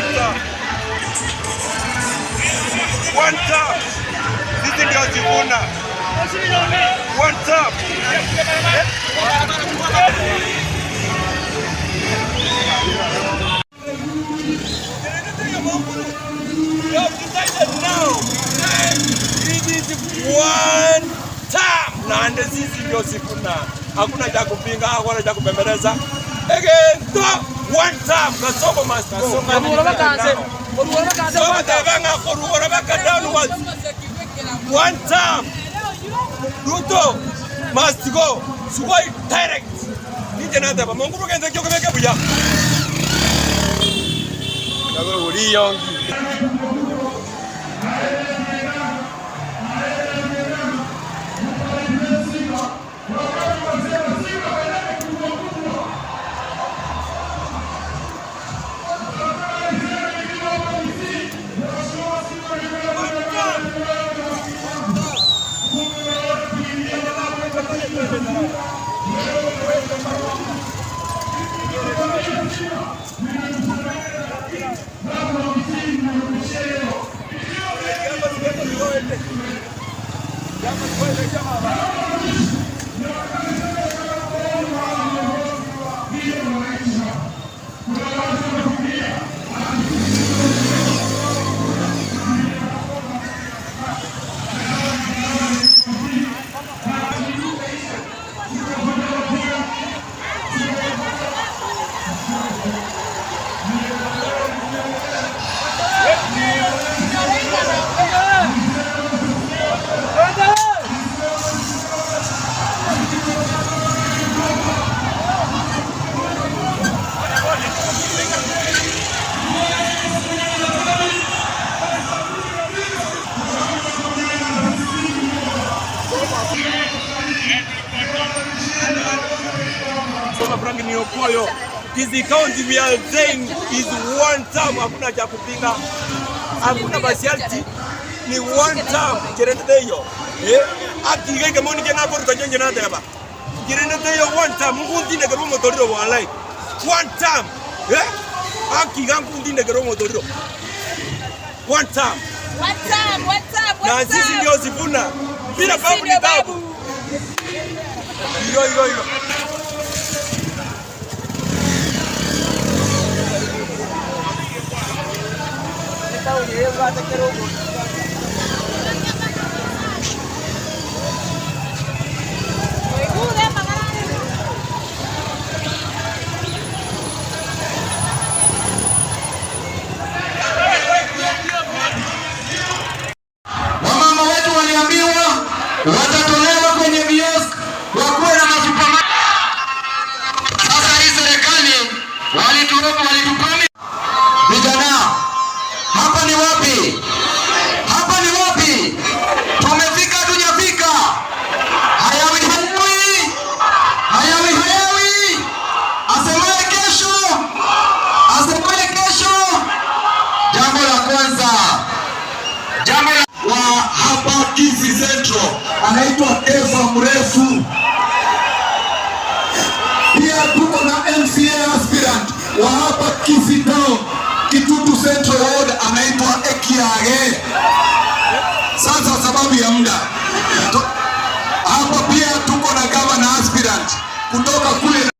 One term. One term. Sisi ndio Sifuna. One term. We have decided now. It is one term. Na ndio sisi ndio Sifuna. Hakuna cha kupinga, hakuna cha kubembeleza. Again, one term. Kasongo must go. Soma tebanga koruora baka downwards. One term. Ruto must go. Sugoi direct. Nije nateba Mungu rugenze kyo kebeke buya. Nagoro uriyongi. Soma Frank Niokoyo. Kisii County we are saying is one term, hakuna cha kupinga. Hakuna partiality. Ni one term. Kirende hiyo. Eh? Akiga kama ni kenga kwa rutanyo na teba. Kirende hiyo one term. Mungu ndine kero motoriro walai. One term. Eh? Akiga ndine kero motoriro. One term. One term, one term, one Na sisi term. ndio Sifuna. Bila Sisi babu ni ndio babu. babu. Iyo iyo iyo. Wamama wetu waliambiwa watatolewa kwenye viosk wakuwe na masupermarket. Sasa hii serikali walitupromise. Vijana, hapa ni wapi? Hapa ni wapi? Tumefika tujafika? Hayawi hayawi, hayawi hayawi. Asemaye kesho, asemaye kesho. Jambo la kwanza, jambo la wa hapa Kisii Central anaitwa Kefa Mrefu. Pia tuko na MCA aspirant wa hapa Kisii Town, Kitutu Central Ward, anaitwa Ekiage. Sasa sababu ya muda hapa pia tuko na governor aspirant kutoka kule